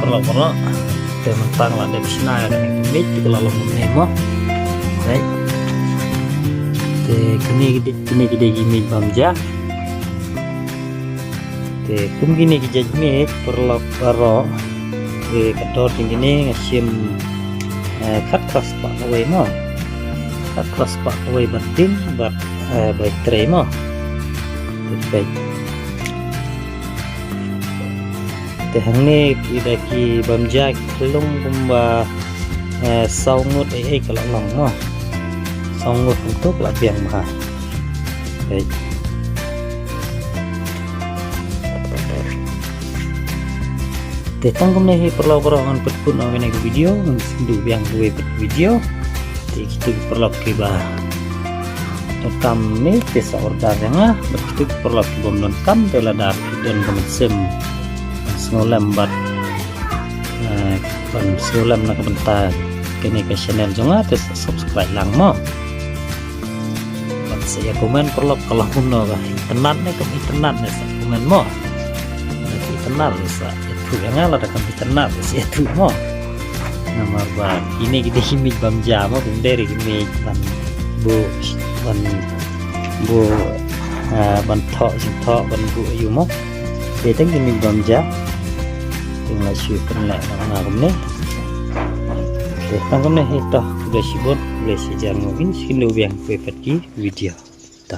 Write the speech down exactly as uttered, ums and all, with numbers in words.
Paralok baroh. Te mynta nga la dep shna ïa kane ka miej, te ka la long kumne mo. Right. Te kine ki dei, kine ki dei ki miej bam ja. Te kum kine ki jait miej paralok baroh. Te ka dor jong kine nga shim, eh, khatphra spah kawei mo. Khatphra spah kawei bad ding bad, eh, bai trei mo. Te peit. Te hangne ki da ki bam ja ki khlung kumba, eh, saw ngut ei ei ka la long mo. Saw ngut kumto ka la biang bha. Peit. Te tang kumne hi paralok baroh ngan pynkut noh ïa kane ka video, ngan sngewthuh biang kawei pat ka video. Te kito ki paralok kiba donkam ne te sa order ïa nga, bad kito ki paralok ki bym donkam te lada phi don ka mynsiem sngewlem bad, eh, ban sngewlem na ka bynta kane ka channel jong nga te sa subscribe lang mo. Bad sa ïa comment paralok ka long kumno ka itynnad ne kam itynnad ne sa comment mo. Lada ka itynnad sa ïathuh ïa nga, lada kam itynnad sa ïathuh mo. Namar ba kine ki dei ki miej bam ja mo, kim dei ki miej ban buh, ban buh, ah, ban thoh, shu thoh, ban buh aïu mo. Te tang ki miej bam ja. Te nga shu pynleh na nga kumne. Te tang kumne hi to, khublei shibun, khublei shihajar nguh, ngin sa ïakynduh biang kawei pat ki video. Ta.